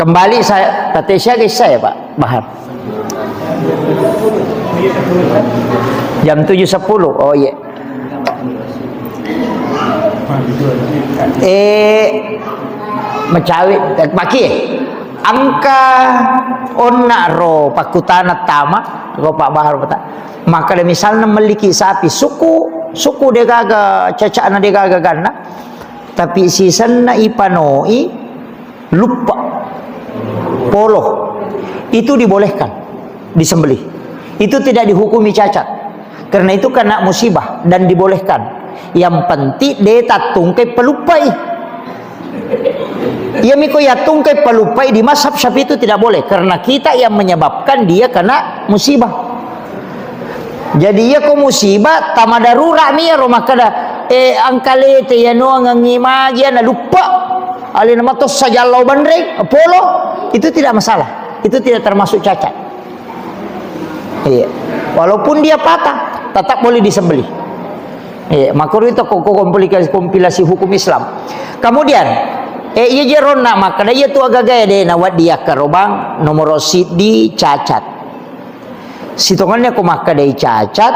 kembali saya, kata saya, saya, Pak Bahar. Jam tujuh sepuluh. Oh iya. Eh, mecawi, eh, maki. Angka onna ro pakkutana tama, ko Pak Bahar peta. Maka de misalna melliki sapi, suku, suku de gaga cacana de gaga ganna. Tapi sisenna ipanoi, luppa, polo, itu dibolehkan disembelih. Itu tidak dihukumi cacat. Karena itu kena musibah dan dibolehkan. Yang penting de tattungkai paluppai. Iya miko yattungkai paluppai di mazhab Syafi'i itu tidak boleh karena kita yang menyebabkan dia kena musibah. Jadi iya ko musibah tama darurat mi ro makkeda, eh, angkalete ya noangengi magi na luppa. Alena mato sajallau banreng, polo, itu tidak masalah. Itu tidak termasuk cacat. Iya. Walaupun dia patah, tetap boleh disembelih. Iya, makanya itu ko-, ko-, kompilasi, kompilasi hukum Islam. Kemudian, eh, iya jeronna makkeda iya tu agaga de nawaddi yakkarobang nomor siddi cacat. Sitongenna ko makkedai cacat,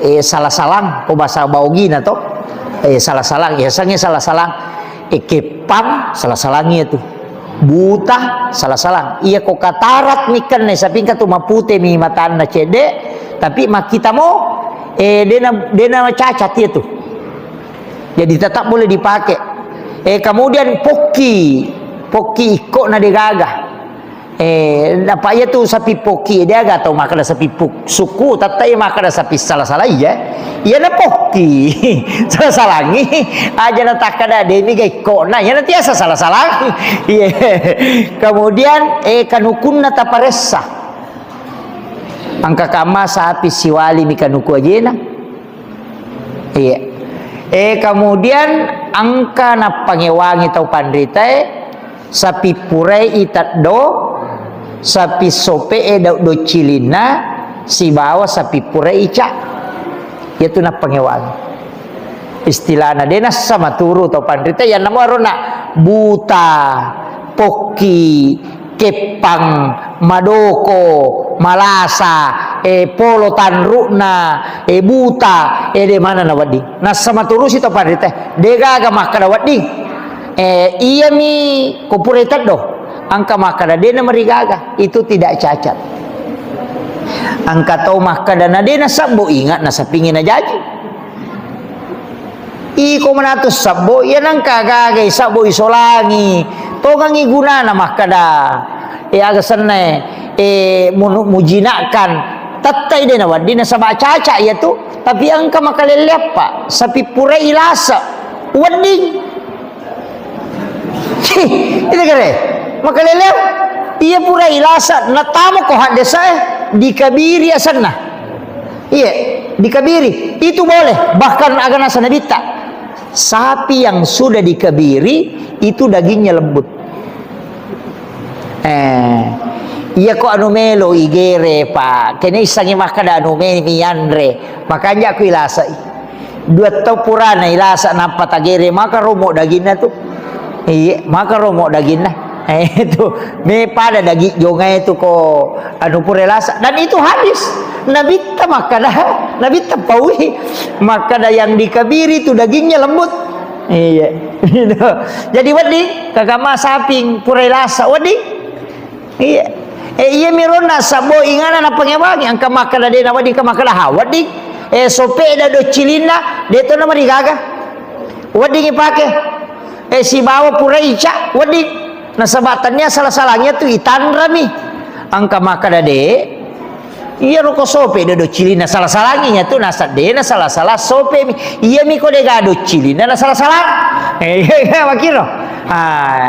eh, sala-salang, ko bahasa Baogina to. Eh, sala-salang, ya sange sala-salang. Eh, keppang, sala-salang iya tu. Buta, sala-salang. Iya ko katarat mi kenne, sapingka tu mapute mi matanna cedde, tapi makkita mo, eh, dena, dena cacat iya tu. Jadi tetap boleh dipakai. Eh, kemudian pokki, pokki ikko na degaga. Eh, napa iya tu sapi pokki, de aga tau makkeda sapi puk-, suku, tette iya makkeda sapi sala-sala iya. Iya na pokki. Sala-salangi. Aja na takkeda de mi ga ikkona, iya na tiasa sala-salangi. Iya. Kemudian, eh, kanukunna taparessa. Engka kamma sapi siwali mi kanuku ajena. Iya. Eh, kemudian engka nappangewangi tau panritae, sapi purai iteddo, sapi sope e dau-, docilinna, sibawa sapi purai ica. Iyatu nappangewangi. Istilahna, de nassa maturu tau panritae, yanna muarona buta, pokki, keppang, madoko, malasa, eh, polo tanru'na, eh, buta, eh, de mana na wedding. Nassa maturusi to parite, de gaga makkeda wedding. Eh, iyami ko pura teddo, engka makkeda de na marigaga, itu tidak cacat. Engka tau makkeda na de na sabbo, ingat na sapingi na jaji. Iko manatu sabbo, iya nengka gaga sabbo isolangi. Tongangi gunana makkeda, eh, aga senna, eh, munu-, mujinakkan. Tettai de na wedding nasaba caca iya tu, tapi engka makalelle apa? Sapi pura ilasa. Wedding. Itu kere. Makalelle, iya pura ilasa, natamo ko haddesa, eh, dikabiri asenna. Iya, dikabiri. Itu boleh. Bahkan aga nasa nabitta. Sapi yang sudah dikabiri, itu dagingnya lembut. Eh, iya ko anu melo igere, Pak. Kene issangi makkeda anu me-, mianre. Makanja ku ilasai. Dua tau purana ilasa nappa tagere, maka romo daginna tu. Iya, maka romo daginna. Eh, itu. Me pada daging jongai tu ko anu pura lasa. Dan itu hadis. Nabitta makkeda, nabitta paui. Makkeda yang dikabiri tu dagingnya lembut. Iya. Gitu. Jadi wedding, kagama saping pura lasa. Wedding. Iya. Eh, iya mironna sabbo ingana napangewangi, engka makkeda de na wedding, engka makkeda ha wedding. Eh, sope da docilinna, de to na marigaga. Wedding ipake. Eh, sibawa pura ica, wedding. Nasaba tania sala-salanya tu itanrami. Engka makkeda de, iya roko sope da docilinna sala-salangi nya tu, nasa de na sala-sala sope mi. Iya mi ko de ga docilinna na sala-sala. Eh, iya, iya, makiro. Ah,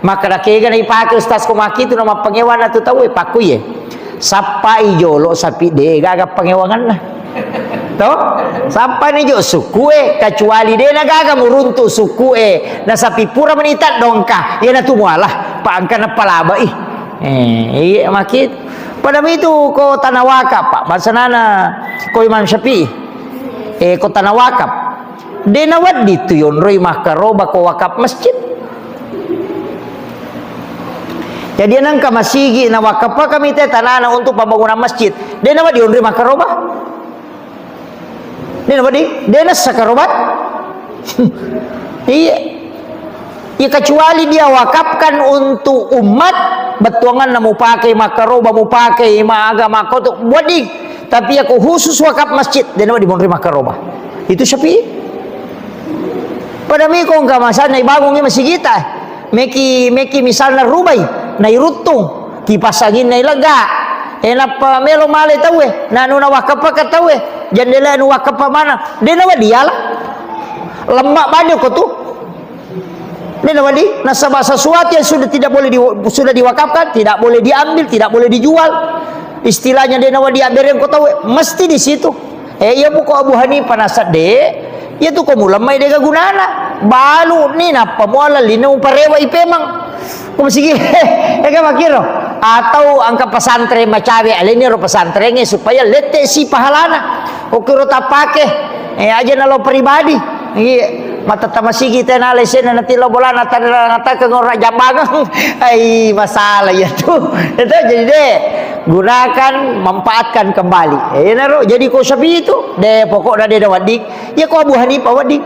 Makkeda kega na ipake ustaz ko makkitu na mappangewanna tu tauwe, pakkuye. Sappai jolo sapi de gaga pangewanganna. To? Sappani jo sukue, kecuali de na gaga muruntu sukue, na sapi pura menita dongka, iya na tu muala, pa engka na palabai. Eh, iya makkitu. Pada itu ko tanah wakaf, Pak, bahasa nana ko Imam Syafi'i. Eh, ko tanah wakaf. De na wedding tu yonroi makkaroba ko wakaf masjid. Jadi nengka masigi na wakafakami te tanana untuk pembangunan masjid. De na wedding yonroi makkaroba. De na wedding, de na sakaroba. Iya. Ya, kecuali dia wakafkan untuk umat, bettuanganna mupakai makkaroba, mupakai maga, makkotu, wedding. Tapi ya ko khusus wakaf masjid, de na wedding monri makkaroba. Itu Syafi'i. Pada miko engka masanna ibangungi masigita. Meki, meki misalna rubai, nairuttung, kipas anginna ilega. E nappa melo male tauwe, nanu nawakafaka tauwe, jendela nu wakaffa mana. De na wedding yala. Lemma bani ko tu. De na wedding, nasaba sesuatu yang sudah tidak boleh di-, sudah diwakafkan, tidak boleh diambil, tidak boleh dijual. Istilahnya de na wedding abbereng ko tauwe, mesti di situ. Eh, iya buku Abu Hanifah nasab de, Iyatu ko mulemmai dega gunana. Balu ni nappa muala lino parewa ipemang. Ko masigi, ega makiro. Atau engka pesantren macawe, aleni ro pesantrengnge supaya lette si pahalana. Ko kiro tappake, eh, aja nalo pribadi. Iya, mata tamasigi tena lesena nanti lo bolana tanda ngata ke ngora jambangan. Ai, masalah ya tu. Itu jadi deh, gunakan, manfaatkan kembali. Eh, naro jadi ko sapi itu, deh pokoknya deh wedding. Ya ko Abu Hanifah wedding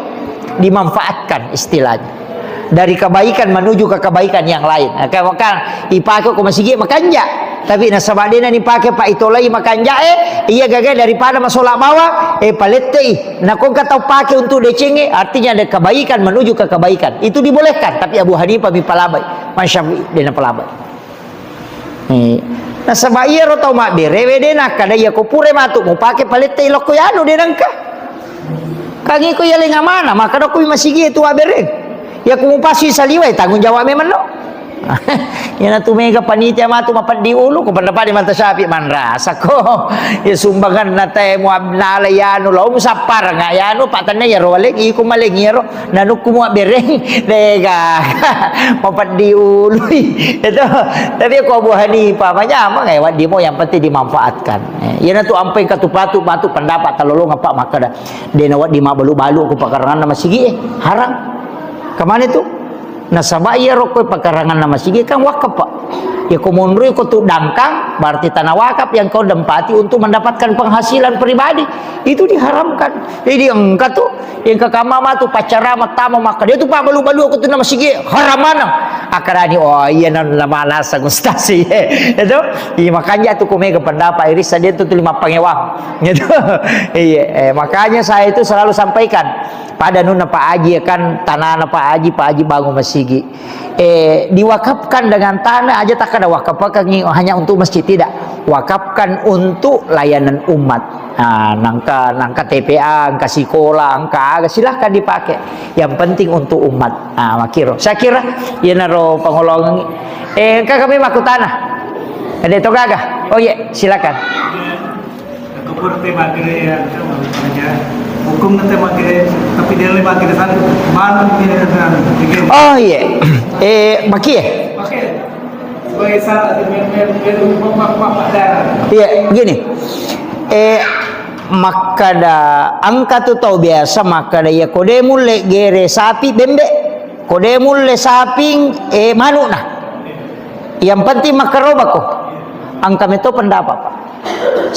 dimanfaatkan istilahnya. Dari kebaikan menuju ke kebaikan yang lain. Nah, kan, kan ipake ko masigi makanja. Tapi nasaba dena ni pake pa itolai makanja, eh, iya gaga daripada masola bawa, eh, palettei. Nah, ko engka tau pake untuk decengnge, artinya ada kebaikan menuju ke kebaikan. Itu dibolehkan, tapi Abu Hanifah mi palabai, Imam Syafi'i dena palabai. Eh, nasaba iyaro tau mabberewe de nakkada iya ko pura matu mupake palettei lokko yanu de nengka. Kagi ko iya lenga mana, maka dokko masigi itu abere. Ya ku mupasui saliwai tanggung jawab memang no. Iyana tu mega panitia matu mapeddi ulu, ko pendapat di mata Syafi'i manrasa ko. Ya sumbangan na te mu ab-, nala yanu lo, mu sappara nga yanu, patanna ya ro waleng, iku maleng iyaro. Nanukku mua bereng, dega. Mapeddi ului. Itu. Tapi ko Abu Hanifah, manyameng, eh, wedding mo yang penting dimanfaatkan. Eh, iyana tu ampai katu patu, matu pendapat talolong apa makkada. Dena wedding mabalu-balu ko pakaranganna masigi, eh, haram. Kemana tu? Nasaba iya rokko pakaranganna masigi kan wakaf, Pak. Ya ko monroi ko tu dangkang, berarti tanah wakaf yang kau dempati untuk mendapatkan penghasilan pribadi. Itu diharamkan. Jadi engka tu Engka kamma matu paccarama tama makkeda, "Itu, Pak, balu-balu aku tu na masigi haram maneng." Akkarani, "Oh, iya, na, na manaseng Ustaz, iya." Itu, iya, makanya tu ku mega pendapat irissa dia tu tuli mappangewang. Gitu. Iya, eh, makanya saya itu selalu sampaikan pada nunna Pak Haji, ya kan, tanahna Pak Haji, Pak Haji bangun masigi. Eh, diwakafkan dengan tanah aja, takkada wakafkan hanya untuk masjid, tidak. Wakafkan untuk layanan umat. Ah, nangka, nangka T P A, nangka sikola, nangka aga, silahkan dipakai. Yang penting untuk umat. Ah, makiro. Saya kira, iyanaro pangolong. Eh, engka kami makutana. Ada itu gaga? Oh iya, silakan. Hukum nanti magere, tapi dia lagi magere satu. Mana dia? Oh iya. Eh, makie. Oke. Iya, gini. Eh, makkada engka tu tau biasa makkada, iya ko de mulle gere sapi bembe, ko de mulle saping, eh, manukna. Yang penting makkarobako. Engka meto pendapat, Pak.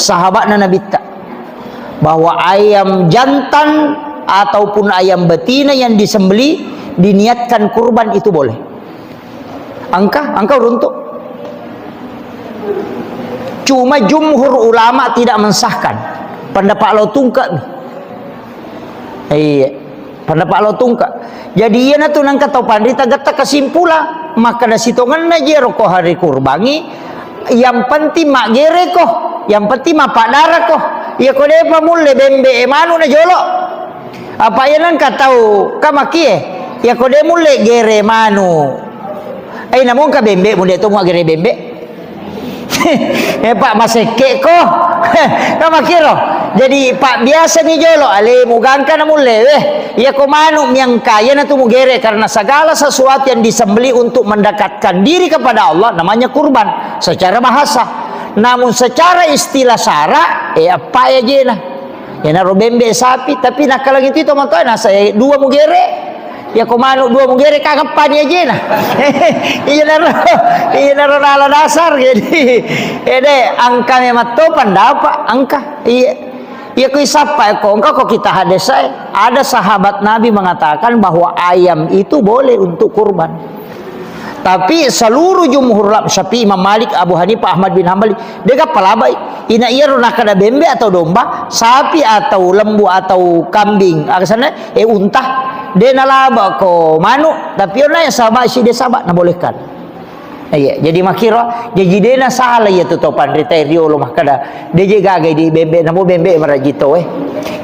Sahabatna Nabitta. Bahwa ayam jantan ataupun ayam betina yang disembelih diniatkan kurban itu boleh. Engka, engka uruntu. Cuma jumhur ulama tidak mensahkan. Pendapat lo tungke mi. Iya. Pendapat lo tungke. Jadi iyana tu nangka tau panrita getta kesimpulan. Maka da sitongenna je roko hari kurbangi. Yang penting maggere ko. Yang penting mappadara ko. Iya ko depa mulle bembe e manu na jolo. Apa iya nangka tau kamakie? Iya ko de mulle gere manu. Eh, namu engka bembe, mu de to mua gere bembe. Eh, Pak, masekke ko. Kamakiro. Jadi, Pak, biasa ni jolo, ale mu gangka na mulle, weh. Iya ko manu miangka, iya na tu mu gere karena segala sesuatu yang disembelih untuk mendekatkan diri kepada Allah namanya kurban secara bahasa. Namun secara istilah sara, eh, apa ya jena? Iyanaro bembe sapi, tapi nakkalangi tu tomatoa nasa, eh, dua mugere. Ya ko manu dua mugere, kangeppani ajena. Iyanaro, iyanaro nala dasar, jadi, ede, engka memang to pendapat, engka. Iya. Iya ko isappa, ko engka ko kita hadis, eh, ada sahabat Nabi mengatakan bahwa ayam itu boleh untuk kurban. Tapi seluruh jumhur ulama, Syafi'i, Imam Malik, Abu Hanifah, Ahmad bin Hambali, dega palabai. Ina iyaro nakada bembe atau domba, sapi atau lembu atau kambing, aga sana, eh, unta. De nalaba ko manu, tapi ona yang sama si de sama nabolehkan. Iya, jadi makiro, jadi de na salah iya tu to panrita riolo makkada, de je gaga di bembe, namo bembe maraji to, eh.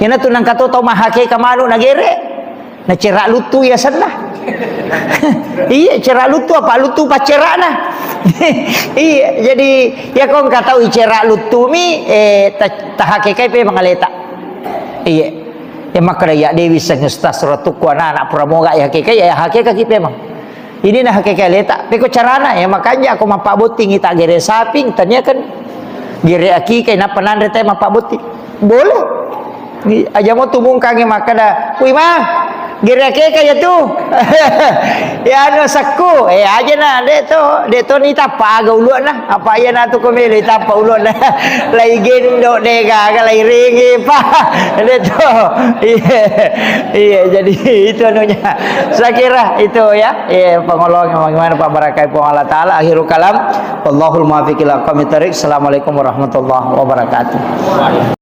Ina tu nangka to, to mahake ka manu nagere. Na cera luttu iya senna. Iya, cera luttu apa luttu paccerana. Iya, jadi ya ko engka tau icera luttu mi, eh, ta-, tahakekai pe mangaleta. Iya. Ya makkeda ya dewi seng ustaz rotukku anak-anak pura moga ya hakeka, ya hakeka ki pemang. Ini na hakeka leta. Peko carana ya makanja ko mappabotting ita gere saping tania kan gere akika napa nanre te mappabotting. Boleh. Ni aja mo tumungkangi makkeda, "Kui ma, gere akeka ya tu." Ya anu sakku, eh aja na de to, de to ni tappa aga uluanna. Apa iya natu ko melo tappa ulona. Lai gendo de gaga lai ringi pa. De to. Iya. Iya, jadi itu anunya. Saya kira itu ya. Iya, pengolong bagaimana Pak barakai Puang Allah Taala. Akhirul kalam. Wallahul muwaffiq ila aqwamit thariq. Assalamualaikum warahmatullahi wabarakatuh.